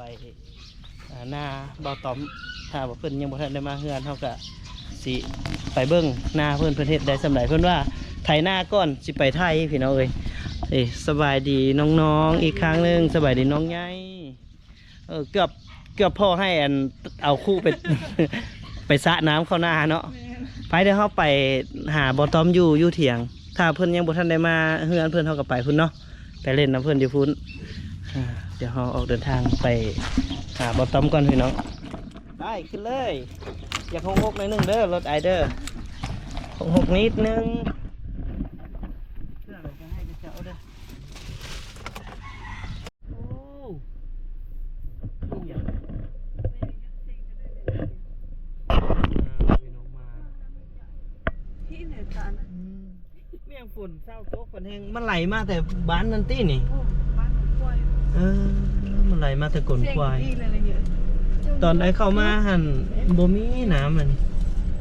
ໄປ ອ່າ ນາບ່າວຕ້ອມ ຖ້າວ່າເພິ່ນຍັງບໍ່ທັນໄດ້ມາເຮືອນ ເຮົາກະຊິໄປເບິ່ງນາເພິ່ນ ເພິ່ນເຮັດໄດ້ສ່ຳໃດ. ເພິ່ນວ່າໄຖນາກ່ອນຊິໄປໄຖ ພີ່ນ້ອງເອີຍ. ເອີ ສະບາຍດີນ້ອງໆ ອີກຄັ້ງໜຶ່ງ ສະບາຍດີນ້ອງໃຫຍ່. ເອີ ເກືອບ ເກືອບພໍໃຫ້ອັນ ເອົາຄຸໄປ ໄປສະນ້ຳເຂົ້ານາເນາະ. ແມ່ນ. ໄປ ດຽວເຮົາໄປຫາບ່າວຕ້ອມຢູ່ ຢູ່ຖຽງ. ຖ້າເພິ່ນຍັງບໍ່ທັນໄດ້ມາເຮືອນເພິ່ນ ເຮົາກໍໄປພຸ້ນເນາະ ໄປຫຼິ້ນນຳເພິ່ນຢູ່ພຸ້ນ. ອ່າ ດຽວເຮົາອອກເດີນທາງໄປຫາບ່າວຕ້ອມກ່ອນພີ່ນ້ອງ. ໄປ ຂຶ້ນເລີຍ. ຢາກຫົກໆໜ້ອຍໜຶ່ງເດີ ລົດອ້າຍເດີ ຫົກໆນິດໜຶ່ງ. ເຄື່ອງກໍໃຫ້ເຂົາເຈົ້າເດີ. ໂອ້ ອີ່ຫຍັງ ອືມ ແມ່ນຝົນເຊົ້າຕົກ ຝົນແຮງ ມັນໄຫຼມາແຕ່ບ້ານນັ້ນຕິນີ້? ໂອ້ ບ້ານຂອງຂ້ອຍ. ເອີ ມັນໄຫຼມາແຕ່ກົນຄວາຍ. ຕອນອ້າຍເຂົ້າມາຫັ້ນ ບໍ່ມີນ້ຳຫັ້ນ.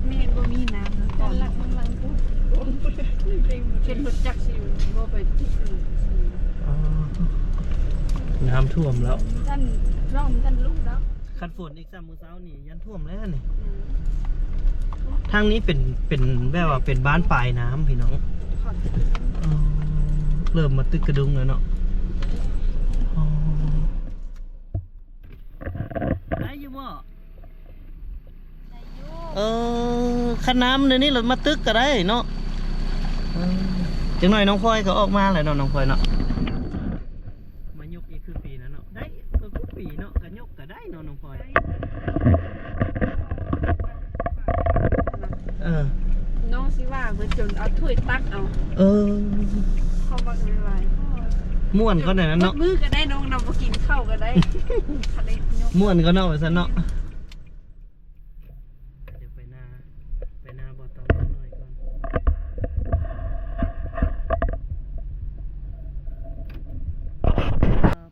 ແມ່ນ ບໍ່ມີນ້ຳນະ ຕອນຫຼັງ ຫຼັງພຸ້ນ ເປັນລົດຈັກຊິບໍ່ໄປ. ອໍ ນ້ຳຖ້ວມແລ້ວ ມັນທັນ ນ້ອງມັນທັນລຸງແລ້ວ. ຄັນຝົນອີກຊ້ຳມື້ເຊົ້ານີ້ ຢ້ານຖ້ວມແລ້ວນີ້. ອືມ ທາງນີ້ເປັນ ເປັນແບບວ່າເປັນບ້ານປາຍນ້ຳພີ່ນ້ອງ. ອໍ ເລີ່ມມາຕຶກກະດຸງແລ້ວເນາະ. ອໍ ໄດ້ຢູ່ບໍ່? ໄດ້ຢູ່. ເອີ ຄັນນ້ຳດຽວນີ້ລະມາຕຶກກໍໄດ້ເນາະ. ເອີ ຈັກໜ້ອຍນ້ອງພອຍກໍອອກມາແລ້ວເນາະ ນ້ອງພອຍເນາະ. ມາຍົກອີກຄືປີນະເນາະ ໄດ້ຄື ຄືປີເນາະ ກະຍົກກະໄດ້ເນາະ ນ້ອງພອຍ. ເອີ ນ້ອງຊິວ່າເບິດຈົນເອົາຖ້ວຍຕັກເອົາ. ເອີ ເຂົາມັກຫຼາຍໆ ມ່ວນກໍໄດ້ນະເນາະ ໝົດມື້ກໍໄດ້ ນ້ອງນຳບໍ່ກິນເຂົ້າກໍໄດ້. ຄັນໄດ້ຍົກ ມ່ວນກໍເນາະ ວ່າຊັ້ນເນາະ. ດຽວໄປນາ ໄປນາບໍ່ຕ້ອງໜ້ອຍກ່ອນ.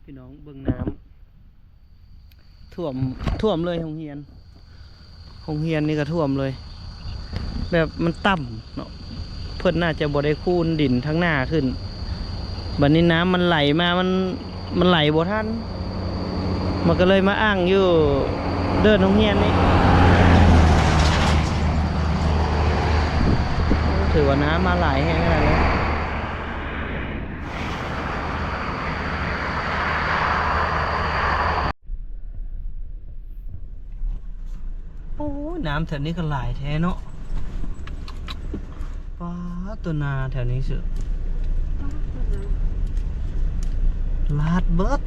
ພີ່ນ້ອງເບິ່ງນ້ຳ ຖ້ວມ ຖ້ວມເລີຍໂຮງຮຽນ. ໂຮງຮຽນນີ້ກໍຖ້ວມເລີຍ ແບບມັນຕ່ຳເນາະ. ເພິ່ນໜ້າຈະບໍ່ໄດ້ຄູນດິນທາງໜ້າຂຶ້ນ. ບັດນີ້ນ້ຳມັນໄຫຼມາ ມັນ ມັນໄຫຼບໍ່ທັນ ມັນກໍເລີຍມາອັ່ງຢູ່ເດີ່ນໂຮງຮຽນນີ້. ຖືວ່ານ້ຳມາຫຼາຍແຮງຂະໜາດເລີຍ. ໂອ້ຍ ນ້ຳແຖວນີ້ກໍຫຼາຍແທ້ເນາະ. ປາດ ໂຕນາແຖວນີ້ເສີ ປາດ ໂຕນາ ລາດເບິດ.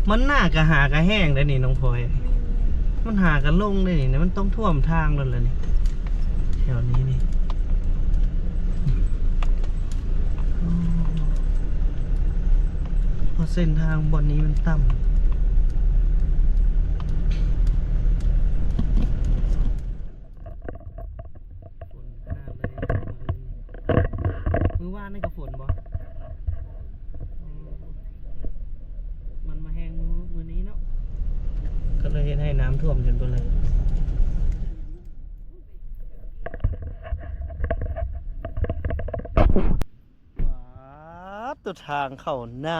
ມັນໜ້າກະຫາກະແຫ້ງໄດ໋ນີ້ນ້ອງພອຍ. ແມ່ນໆ ມັນຫາກະລົງໄດ໋ນີ້ ມັນຕ້ອງຖ້ວມທາງໂລດລະນີ້ ແຖວນີ້ນີ້. ເພາະເສັ້ນທາງບ່ອນນີ້ມັນຕ່ຳ. ຝົນຂະໜາດເລີຍ ມື້ວານນີ້ກໍຝົນບໍ່? ອໍ ມັນມາແຮງມື້ ມື້ນີ້ເນາະ ກໍເລີຍເຮັດໃຫ້ນ້ຳຖ້ວມຈົນພຸ້ນເລີຍ. ປາດ ໂຕທາງເຂົ້ານາ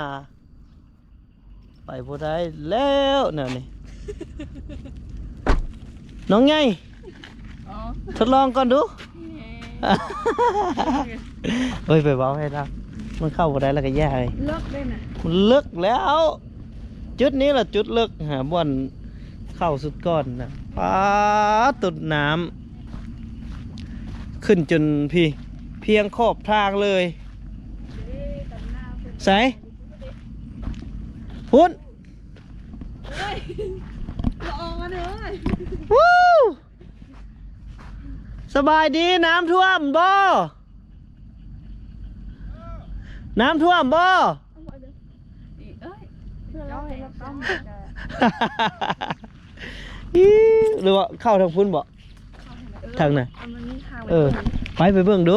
ໄປບໍ່ໄດ້ແລ້ວແນວນີ້ ນ້ອງໃຫຍ່. ອໍ ທົດລອງກ່ອນດູ. ແນ່ ເອີຍ ໄປເວົ້າໃຫ້ລາວ ມັນເຂົ້າບໍ່ໄດ້ລະກະຢ່າເລີຍ ເລິກເດ້ນະ ມັນເລິກແລ້ວ. ຈຸດນີ້ລະຈຸດເລິກ ຫາບ່ອນເຂົ້າສຸດກ່ອນນະ. ປາດ ໂຕ ນ້ຳຂຶ້ນຈົນພີ້ ພຽງຂອບທາງເລີຍ. ໃສ? ພຸ້ນ. ໂອ້ຍ ລະອອງມາເດີ. ວູ້ ສະບາຍດີ. ນ້ຳຖ້ວມບໍ່? ນ້ຳຖ້ວມບໍ່? ອີ ຫຼືວ່າເຂົ້າທາງພຸ້ນບໍ່? ທາງນັ້ນ ເອີ ໄປ ໄປເບິ່ງດູ.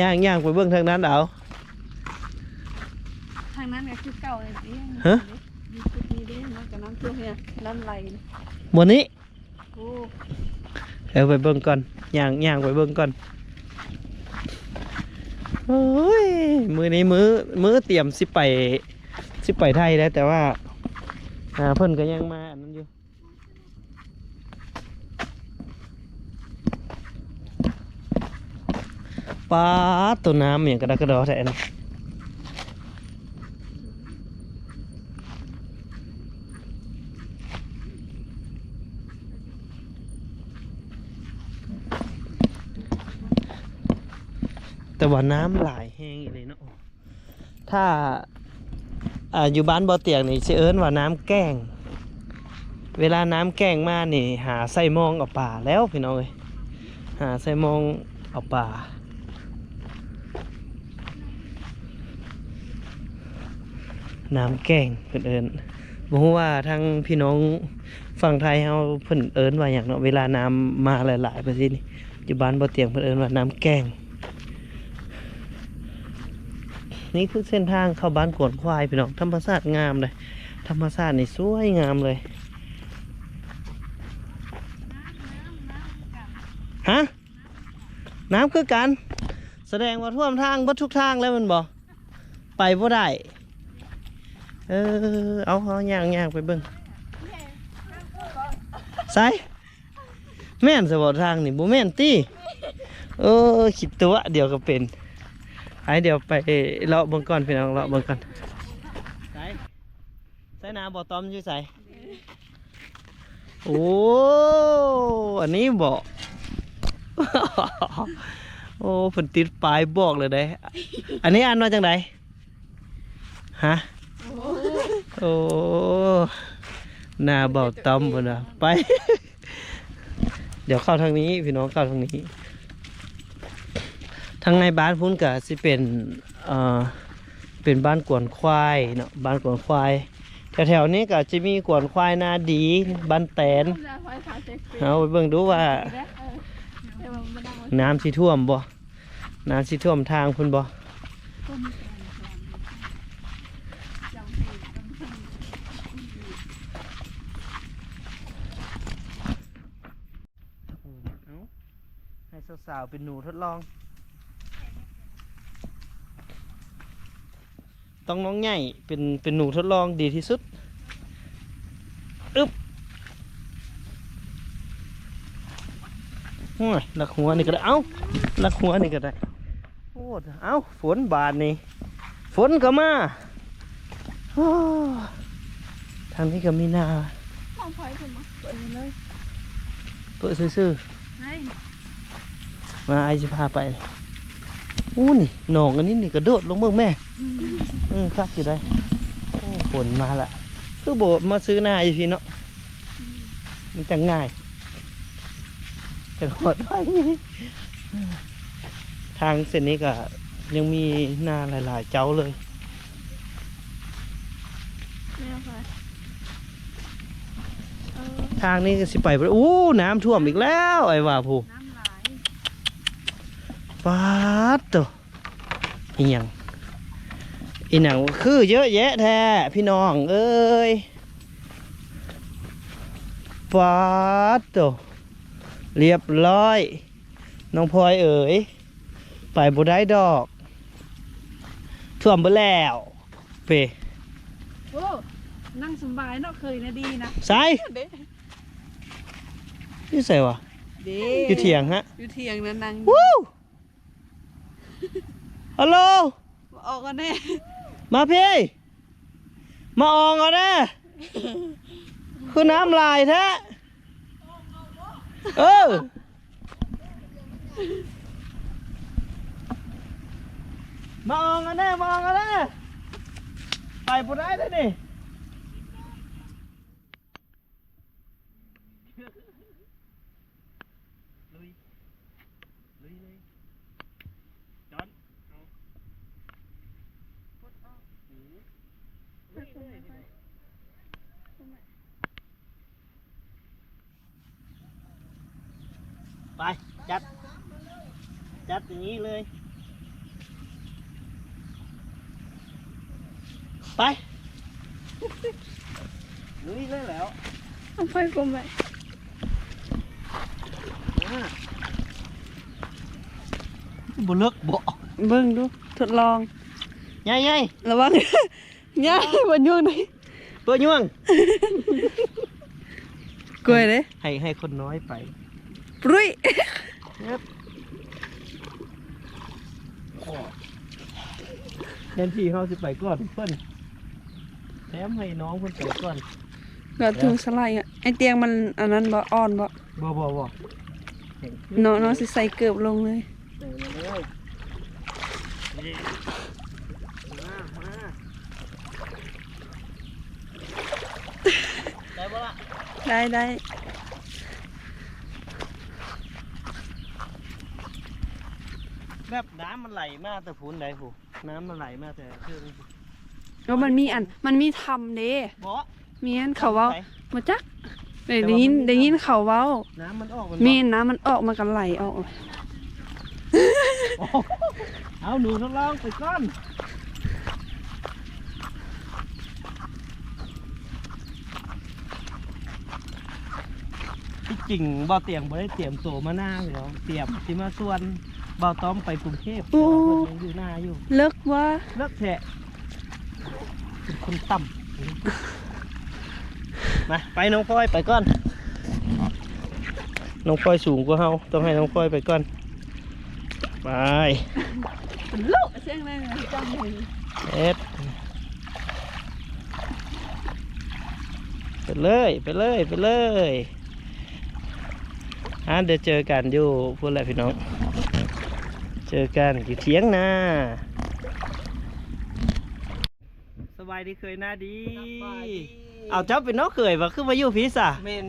ຍ່າງ ຍ່າງໄປເບິ່ງທາງນັ້ນເອົາ. ທາງນັ້ນກໍຄືເກົ່າເລີຍຕິ. ຮະ? ຢູ່ຈຸດນີ້ເດ້ ມັນກໍນ້ຳຖ້ວມເນຍ ນ້ຳໄຫຼ. ບ່ອນນີ້? ໂອ້ ເອີ ໄປເບິ່ງກ່ອນ. ຍ່າງ ຍ່າງໄປເບິ່ງກ່ອນ. ໂອ້ຍ ມື້ນີ້ມື້ ມື້ຕຽມຊິໄປ ຊິໄປໄທໄດ໋ ແຕ່ວ່າ ອ່າ ເພິ່ນກໍຍັງມາອັນນັ້ນຢູ່. ປາດ ໂຕນ້ຳຫຍັງກະດະກະດໍແທ້ນີ້. ແຕ່ວ່ານ້ຳຫຼາຍແຮງອີ່ຫຼີເນາະ. ຖ້າ ອ່າ ຢູ່ບ້ານບໍ່ຕຽງນີ້ຊິເອີ້ນວ່ານ້ຳແກ້ງ. ເວລານ້ຳແກ້ງມານີ້ ຫາໃສ່ມອງເອົາປາແລ້ວພີ່ນ້ອງເອີຍ, ຫາໃສ່ມອງເອົາປາ. ນ້ຳແກ້ງເພິ່ນເອີ້ນ, ບໍ່ຮູ້ວ່າທາງພີ່ນ້ອງຝັ່ງໄທເຮົາເພິ່ນເອີ້ນວ່າຫຍັງເນາະ ເວລານ້ຳມາຫຼາຍໆ ແບບນີ້. ຢູ່ບ້ານບໍ່ຕຽງເພິ່ນເອີ້ນວ່ານ້ຳແກ້ງ. ນີ້ຄືເສັ້ນທາງເຂົ້າບ້ານກວນຄວາຍພີ່ນ້ອງ, ທຳມະຊາດງາມເດ້, ທຳມະຊາດນີ້ສວຍງາມເລີຍ. ຮະ? ນ້ຳຄືກັນ? ສະແດງວ່າຖ້ວມທາງເບິດທຸກທາງແລ້ວແມ່ນບໍ່? ໄປບໍ່ໄດ້. ເອີ ເອົາ ເຮົາຍ່າງ ຍ່າງໄປເບິ່ງ. ໃສ? ແມ່ນຊະບໍ່ທາງນີ້? ບໍ່ແມ່ນຕິ? ເອີ ຄິດຕົວະ ດຽວກໍເປັນ. ໄປ ດຽວໄປເລາະເບິ່ງກ່ອນພີ່ນ້ອງ, ເລາະເບິ່ງກ່ອນ. ໃສ? ໃສນາບໍ່ຕ້ອມຢູ່ໃສ? ໂອ້ ອັນນີ້ບໍ່? ໂອ້ ເພິ່ນຕິດປ້າຍບອກເລີຍເດ້. ອັນນີ້ອ່ານວ່າຈັ່ງໃດ? ຮະ? ໂອ້ ນາເບົາຕ້ອມພຸ້ນນະ. ໄປ ດຽວເຂົ້າທາງນີ້ພີ່ນ້ອງ, ເຂົ້າທາງນີ້. ທາງໃນບ້ານພຸ້ນກະຊິເປັນ ເອີ ເປັນບ້ານກວນຄວາຍເນາະ, ບ້ານກວນຄວາຍ. ແຖວໆນີ້ກະຈະມີກວນຄວາຍນາດີ, ບ້ານແຕນ. ເຮົາໄປເບິ່ງດູວ່ານ້ຳຊິຖ້ວມບໍ່? ນ້ຳຊິຖ້ວມທາງພຸ້ນບໍ່? ເອົາ ໃຫ້ສາວໆເປັນໜູທົດລອງ. ຕ້ອງນ້ອງໃຫຍ່ເປັນ ເປັນໜູທົດລອງດີທີ່ສຸດ. ອຶບ ໂອ້ຍ ລັກຫົວນີ້ກໍໄດ້. ເອົ້າ ລັກຫົວນີ້ກໍໄດ້. ໂອ້ ເອົ້າ ຝົນບາດນີ້ ຝົນກໍມາ. ໂອ້ ທາງນີ້ກໍມີນາ. ຂອງໃຜເພິ່ນມາເປີດເລີຍ ເປີດຊື່ໆ. ໄປ ມາ ອ້າຍຊິພາໄປ. ໂອ້ ນີ້ໜອງອັນນີ້ນີ້ ກະໂດດລົງເບິ່ງແມ່. ອືມ ເອີ ຄັກຢູ່ໃດ໋. ໂອ້ ຝົນມາລະ ຄືບໍ່ມາຊື້ນາຢູ່ພີ້ເນາະ? ອືມ ມັນຈັ່ງງ່າຍ ຈະຮອດໄວ. ທາງເສັ້ນນີ້ກະຍັງມີນາຫຼາຍໆເຈົ້າເລີຍ. ແມ່ນ ເອີ ທາງນີ້ກໍຊິໄປບໍ່ໄດ້. ໂອ້ ນ້ຳຖ້ວມອີກແລ້ວ ອ້າຍວ່າ ຜູ້ ນ້ຳຫຼາຍ. ປາດໂຕ ອີຫຍັງ ອີຫຍັງຄືເຍາະແຍະແທ້ພີ່ນ້ອງເອີຍ. ປາດໂຕ ລຽບຮ້ອຍ ນ້ອງພອຍເອີຍ ໄປບໍ່ໄດ້ດອກ ຖ້ວມເບິດແລ້ວ. ເປ ໂອ້ ນັ່ງສະບາຍເນາະ ເຄີຍນະດີນະ. ໃສ? ເດ້ ຢູ່ໃສວະ? ເດ້ ຢູ່ຖຽງຮະ ຢູ່ຖຽງນະ ນັ່ງ. ວູ້ ຮັລໂຫຼ ມາອອກກັນແດ່ ມາພີ້ ມາອອງເອົາແດ່. ຄືນ້ຳຫຼາຍແທ້. ເອີ ມາອອງກັນແດ່ ມາອອງກັນແດ່. ໄປບໍ່ໄດ້ເດ້ນີ້. ລຸຍ ລຸຍເລີຍ ຈອນ ເອົາ ກົດອອກ ອືມ ເອົາຕົງໄປ ຕົງໄປ. ໄປ ຈັດ ຈັດຢ່າງນີ້ເລີຍ ໄປ ລຸຍເລີຍແລ້ວ. ເອົາໄຟກົມໄວ້ ອ່າ ບໍ່ເລິກບໍ່? ເບິ່ງດູ ທົດລອງ ໃຫຍ່ໆ ລະວັງ ໃຫຍ່ ບໍ່ຍົງໄດ້. ຕົວຍືງ ກ້ວຍເດ້ ໃຫ້ ໃຫ້ຄົນນ້ອຍໄປ ປຸ້ຍ ແທນທີ່ເຮົາຊິໄປກ່ອນເພິ່ນ ແຖມໃຫ້ນ້ອງເພິ່ນໄປກ່ອນ ກໍຖືສະໄລອະ ໄອ້ຕຽງມັນອັນນັ້ນບໍ່ ອ່ອນບໍ່? ບໍ່ ບໍ່ ບໍ່ ເນາະ ນ້ອງຊິໃສ່ເກີບລົງເລີຍ ໃສ່ມາເລີຍ ນີ້ ມາ ມາ ໄດ້ບໍ່ລະ? ໄດ້ ໄດ້ ແບບນ້ຳມັນໄຫຼມາແຕ່ພຸ້ນໃດ໋ ຜູ້ ນ້ຳມັນໄຫຼມາແຕ່ເທິງ ໂອ້ ມັນມີອັນ ມັນມີຖ້ຳເດ້ ບໍ່ ແມ່ນ ເຂົາເວົ້າ ໄປ ບໍ່ຈັກ ແຕ່ວ່າ ໄດ້ຍິນ ໄດ້ຍິນເຂົາເວົ້າ ນ້ຳມັນອອກ ແມ່ນບໍ່ ແມ່ນ ນ້ຳມັນອອກ ມັນກໍໄຫຼອອກ ເອົາ ໜູທົດລອງໄປກ່ອນ ທີ່ຈິງບ່າວຕຽງບໍ່ໄດ້ຕຽມໂຕມານານແລ້ວ ຕຽມຊິມາຊວນບ່າວຕ້ອມໄປກຸງເທບ ໂອ້ ແຕ່ວ່າເພິ່ນຍັງຢູ່ນາຢູ່ ເລິກວ່າ ເລິກແທ້ ເປັນຄົນຕ່ຳ ມາ ໄປ ນ້ອງພອຍໄປກ່ອນ ນ້ອງພອຍສູງກວ່າເຮົາ ຕ້ອງໃຫ້ນ້ອງພອຍໄປກ່ອນ ໄປ ເປັນໂລກ ສຽງແຮງຈັງເລີຍ ເຮັດ ໄປເລີຍ ໄປເລີຍ ໄປເລີຍ ອ່າ ດຽວເຈີກັນຢູ່ພຸ້ນແຫຼະພີ່ນ້ອງ ເຈີກັນຢູ່ຖຽງນາ ສະບາຍດີເຂີຍໜ້າດີ ສະບາຍດີ ເອົາ ເຈົ້າເປັນນ້ອງເຂີຍຫວາ ຄືມາຢູ່ພີ້ຊະ? ແມ່ນ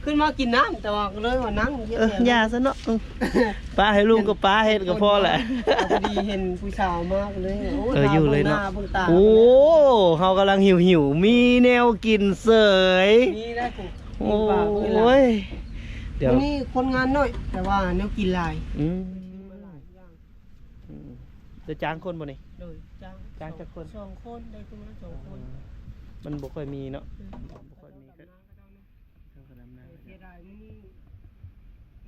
ໆ ຂຶ້ນມາກິນນ້ຳ ແຕ່ວ່າກໍເລີຍວ່ານັ່ງ ເອີ ຢ່າຊະເນາະ ອືມ ປະໃຫ້ລຸງກໍປະ ເຮັດກໍພໍແຫຼະ ພໍດີເຫັນຜູ້ສາວມາກໍເລີຍ ໂອ້ ເອີ ຢູ່ເລີຍເນາະ ເບິ່ງໜ້າເບິ່ງຕາ ໂອ້ ເຮົາກຳລັງຫິວໆ ມີແນວກິນເສີຍ ມີໄດ້ ໂອ້ຍ ດຽວ ມື້ນີ້ຄົນງານໜ້ອຍ ແຕ່ວ່າແນວກິນຫຼາຍ ອືມ ອືມ ໄດ້ຈ້າງຄົນບໍ່ນີ້? ໂດຍ ຈ້າງ ຈ້າງຈັກຄົນ? ສອງຄົນ ໄດ້ຄົນລະສອງຄົນ ມັນບໍ່ຄ່ອຍມີເນາະ ອືມ ບໍ່ຄ່ອຍມີ ເຂົາເຈົ້າດຳນາ ເສຍດາຍມື້ນີ້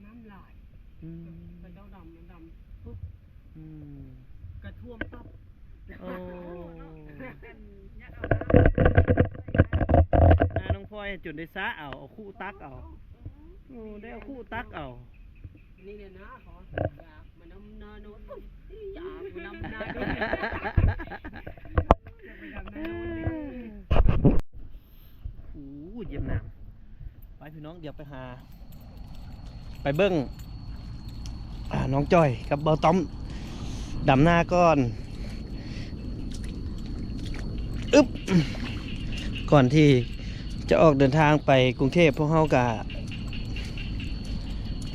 ນ້ຳຫຼາຍ ອືມ ເຂົາເຈົ້າດຳ ດຳປຶບ ອືມ ກະຖ້ວມປັບ ໂອ້ ອັນ ນານ້ອງພອຍຈົນໄດ້ສະເອົາ ເອົາຄຸຕັກເອົາ ໂອ້ ໄດ້ເອົາຄຸຕັກເອົາ ນີ້ແຫຼະນາ ຂໍຢາກມານຳນາໂນດ ຢາກມານຳນາໂນດ ຢາກໄປດຳນາໂນດເດີ ໂອ້ ຢ້ຽມນາມ ໄປພີ່ນ້ອງ ດຽວໄປຫາ ໄປເບິ່ງ ອ່າ ນ້ອງຈ້ອຍກັບບ່າວຕ້ອມດຳນາກ່ອນ ອຶບ ກ່ອນທີ່ຈະອອກເດີນທາງໄປກຸງເທບ ພວກເຮົາກະ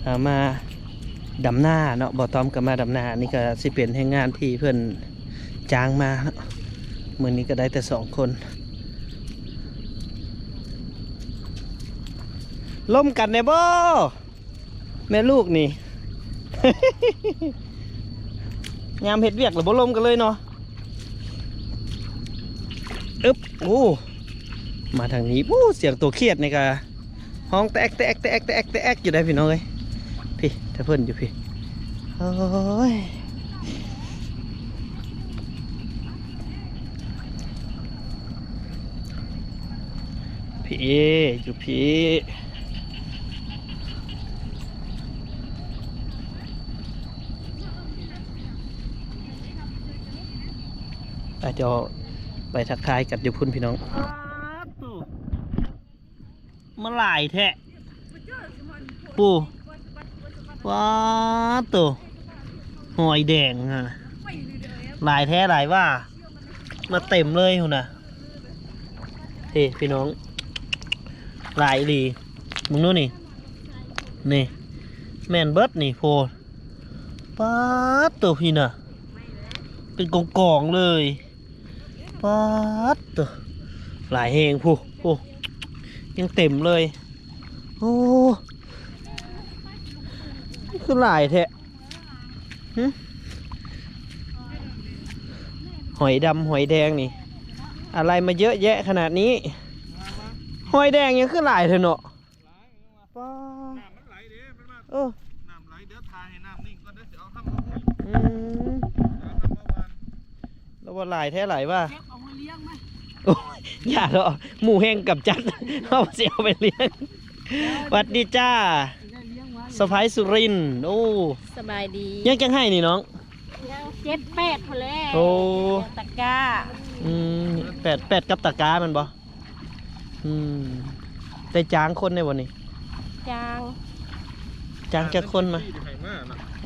ອ່າ ມາດຳນາເນາະ ບ່າວຕ້ອມກໍມາດຳນາ ອັນນີ້ກໍຊິເປັນແຮງງານທີ່ເພິ່ນຈ້າງມາເນາະ ມື້ນີ້ກໍໄດ້ແຕ່ສອງຄົນ ລົມກັນແດ່ບໍ່? ແມ່ລູກນີ້ ຍາມເຮັດວຽກລະບໍ່ລົມກັນເລີຍເນາະ ອຶບ ໂອ້ ມາທາງນີ້ ໂອ້ ສຽງໂຕຂຽດນີ້ກະຮ້ອງແຕະແອກ ແຕະແອກ ແຕະແອກ ແຕະແອກ ແຕະແອກຢູ່ໄດ໋ພີ່ນ້ອງເອີຍ ພີ້ ແຕ່ເພິ່ນຢູ່ພີ້ ໂອ້ຍ ພີ້ ຢູ່ພີ້ ອ່ະ ດຽວໄປທັກທາຍກັນຢູ່ພຸ້ນພີ່ນ້ອງ ມາຫຼາຍແທ້ ປູ ວ້າໂຕ ຫອຍແດງຫັ້ນນະ ຫຼາຍແທ້ຫຼາຍວ່າ ມາເຕັມເລີຍພຸ້ນນະ ເອີ ພີ່ນ້ອງ ຫຼາຍອີ່ຫຼີ ເບິ່ງດູນີ້ ນີ້ ແມ່ນເບິດນີ້ ໂພ ປາດໂຕ ພີ້ນະ ເປັນກອງໆເລີຍ ປາດໂຕ ຫຼາຍແຮງພຸ້ນ ໂອ້ ຍັງເຕັມເລີຍ ໂອ້ ຄືຫຼາຍແທ້ ຫຶ ຫອຍດຳຫອຍແດງນີ້ ອາໄລມາເຍອະແຍະຂະໜາດນີ້ ຫອຍແດງຍັງຄືຫຼາຍແທ້ເນາະ ປາ ນ້ຳມັນໄຫຼເດ້ ມັນວ່າ ເອີ ນ້ຳໄຫຼ ດຽວຖ້າໃຫ້ນ້ຳນິ່ງກ່ອນ ດຽວຊິເອົາຄຳມາຫຸ້ຍ ອືມ ດຽວເອົາຄຳມາຫວ່ານ ລາວວ່າຫຼາຍແທ້ຫຼາຍວ່າ ເກັບເອົາມາລ້ຽງມາ ໂອ້ຍ ຢ່າເຖາະ ໝູແຮງກຳຈັດ ເຮົາຊິເອົາໄປລ້ຽງ. ຫວັດດີຈ້າ ສະໃພ້ສຸລິນ. ໂອ້ ສະບາຍດີ. ຍັງຈັກໄຮ່ນີ້ນ້ອງ? ຍັງເຈັດແປດພຸ້ນແຫຼະ. ໂອ້ ຕະກ້າ. ອືມ ແປດ ແປດກັບຕະກ້າແມ່ນບໍ່? ອືມ ໄດ້ຈ້າງຄົນໄດ້ບໍ່ນີ້? ຈ້າງ. ຈ້າງຈັກຄົນມາ?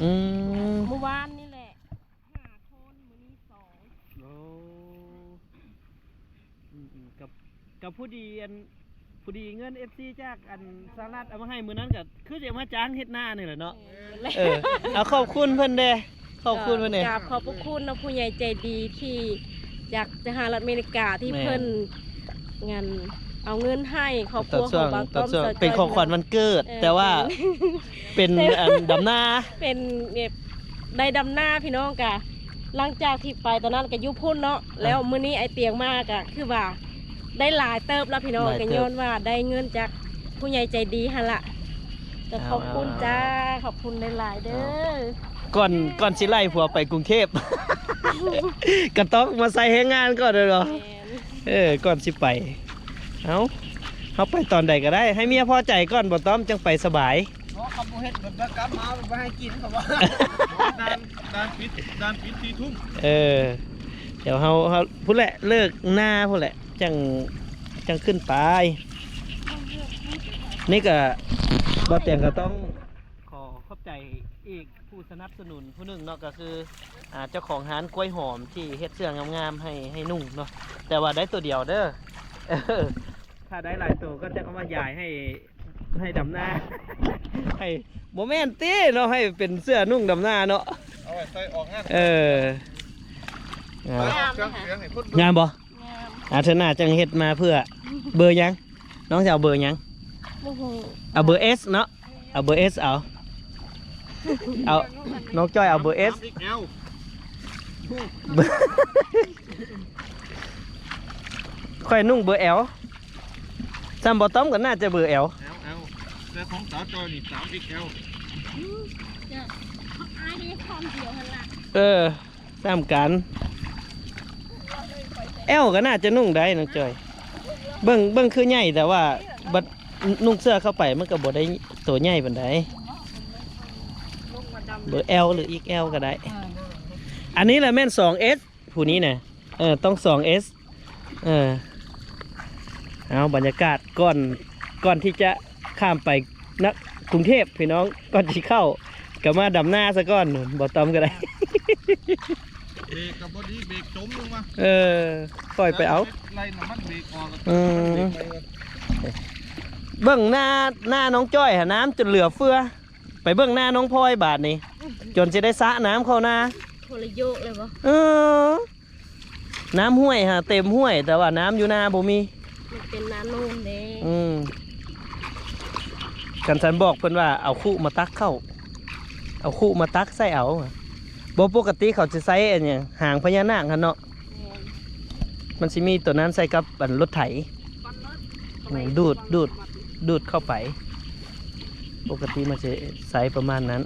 ອືມ ມື້ວານນີ້ແຫຼະ ຫ້າຄົນ ມື້ນີ້ສອງ. ໂອ້ ອືມໆ ກັບ ກັບຜູ້ດີ ອັນ ຜູ້ດີເງິນເອັຟຊີຈາກອັນສະຫະລັດເອົາມາໃຫ້ມື້ນັ້ນ ກໍຄືຊິເອົາມາຈ້າງເຮັດນານີ້ແຫຼະເນາະ. ເອີ ເອົາຂອບຄຸນເພິ່ນແດ່ ຂອບຄຸນເພິ່ນແດ່. ກາບຂອບພະຄຸນເນາະ ຜູ້ໃຫຍ່ໃຈດີທີ່ຈາກສະຫະລັດອາເມລິກາທີ່ເພິ່ນ ງານເອົາເງິນໃຫ້ຄອບຄົວຂອງບ່າວຕ້ອມ ເປັນຂອງຂວັນວັນເກີດ ເອີ ແຕ່ວ່າເປັນ ເປັນອັນດຳນາ ເປັນແບບໄດ້ດຳນາພີ່ນ້ອງ. ກະຫຼັງຈາກທີ່ໄປຕອນນັ້ນກະຢູ່ພຸ້ນເນາະ ແລ້ວມື້ນີ້ອ້າຍຕຽງມາກະຄືວ່າໄດ້ຫຼາຍເຕີບລະພີ່ນ້ອງ. ກະຍ້ອນວ່າໄດ້ເງິນຈາກຜູ້ໃຫຍ່ໃຈດີຫັ້ນລະ ກະຂອບຄຸນຈ້າ ຂອບຄຸນຫຼາຍໆເດີ. ກ່ອນ ກ່ອນຊິໄລ່ຜົວໄປກຸງເທບ ກະຕ້ອງມາໃສ່ແຮງງານກ່ອນເດີເນາະ. ເອີ ກ່ອນຊິໄປ ເອົາ ເຮົາໄປຕອນໃດກໍໄດ້ ໃຫ້ເມຍພໍໃຈກ່ອນ ບໍ່ຕ້ອມ ຈັ່ງໄປສະບາຍ. ເນາະ ຄັນບໍ່ເຮັດ ແບບ ແບບກັບມາ ບໍ່ໃຫ້ກິນ ເຂົາວ່າ. ດ່ານ ດ່ານປິດ ດ່ານປິດສີ່ທຸ່ມ. ເອີ ດຽວເຮົາ ເຮົາ ພຸ້ນແຫຼະ ເລີກນາພຸ້ນແຫຼະ ຈັ່ງ ຈັ່ງຂຶ້ນໄປ. ນີ້ກະ ບ່າວຕຽງກໍຕ້ອງ ຂໍຂອບໃຈອີກຜູ້ສະໜັບສະໜູນຜູ້ໜຶ່ງເນາະ ກໍຄື ອ່າ ເຈົ້າຂອງຮ້ານກ້ວຍຫອມທີ່ເຮັດເສື້ອງາມໆໃຫ້ ໃຫ້ນຸ່ງເນາະ ແຕ່ວ່າໄດ້ໂຕດຽວເດີ. ເອີ ຖ້າໄດ້ຫຼາຍໂຕກໍຈະເອົາມາຢາຍໃຫ້ ໃຫ້ດຳນາ ໃຫ້ ບໍ່ແມ່ນຕິເນາະ ໃຫ້ເປັນເສື້ອນຸ່ງດຳນາເນາະ ເອົາໄວ້ໃສ່ອອກງານ. ເອີ ງາມ ງາມບໍ່? ງາມ. ອາ ເທື່ອໜ້າຈັ່ງເຮັດມາເພື່ອ ເບີຫຍັງ? ນ້ອງຈະເອົາເບີຫຍັງ? ບໍ່ຮູ້. ເອົາເບີເອສເນາະ ເອົາເບີເອສເອົາ ເອົາ ນ້ອງຈ້ອຍເອົາເບີເອສ. ເບີ ຂ້ອຍນຸ່ງເບີແອລ ສ່ຳບໍ່ຕ້ອມກໍໜ້າຈະເບີແອລ. ແອລ ແອລ ແຕ່ຂອງສາວຈ້ອຍນີ້ ສາມເອັກແອລ. ເອີ ສ່ຳກັນ ແອລກໍໜ້າຈະນຸ່ງໄດ້ນ້ອງຈ້ອຍ ເບິ່ງ ເບິ່ງຄືໃຫຍ່ ແຕ່ວ່າບັດນຸ່ງເສື້ອເຂົ້າໄປມັນກໍບໍ່ໄດ້ໂຕໃຫຍ່ປານໃດ. ເບີແອລ ຫຼື ເອັກແອລ ກໍໄດ້. ອັນນີ້ລະແມ່ນສອງເອັສ ຜູ້ນີ້ນະ ເອີ ຕ້ອງສອງເອັສ. ເອີ ເອົາ ບັນຍາກາດກ່ອນ ກ່ອນທີ່ຈະຂ້າມໄປນະ ກຸງເທບພີ່ນ້ອງ ກ່ອນຊິເຂົ້າ ກໍມາດຳນາຊະກ່ອນ ບໍ່ຕ້ອມກໍໄດ້. ເບຣກກໍບໍ່ດີ ເບຣກຈົມລົງມາ. ເອີ ຄ່ອຍໄປເອົາ ໄລ່ນ້ຳມັນເບຣກອອກ. ອືມ ເບິ່ງໜ້າ ໜ້ານ້ອງຈ້ອຍຫາ ນ້ຳຈົນເຫຼືອເຟືອ ໄປເບິ່ງໜ້ານ້ອງພອຍບາດນີ້ ຈົນຊິໄດ້ສະນ້ຳເຂົ້ານາ. ຄົນລະໂຍກເລີຍບໍ່? ເອີ ນ້ຳຫ້ວຍຫາເຕັມຫ້ວຍ ແຕ່ວ່ານ້ຳຢູ່ນາບໍ່ມີ ມັນເປັນນາໂນນເດ້. ອືມ ຄັນຊັ້ນບອກເພິ່ນວ່າເອົາຄຸມາຕັກເຂົ້າ ເອົາຄຸມາຕັກໃສ່ເອົາ. ບໍ່ ປົກກະຕິເຂົາຈະໃຊ້ອັນຫຍັງ ຫາງພະຍານາກຫັ້ນເນາະ. ແມ່ນ ມັນຊິມີໂຕນັ້ນໃສ່ກັບອັນລົດໄຖ ອືມ ດູດ ດູດ ດູດເຂົ້າໄປ. ປົກກະຕິມັນຊິໃຊ້ປະມານນັ້ນ.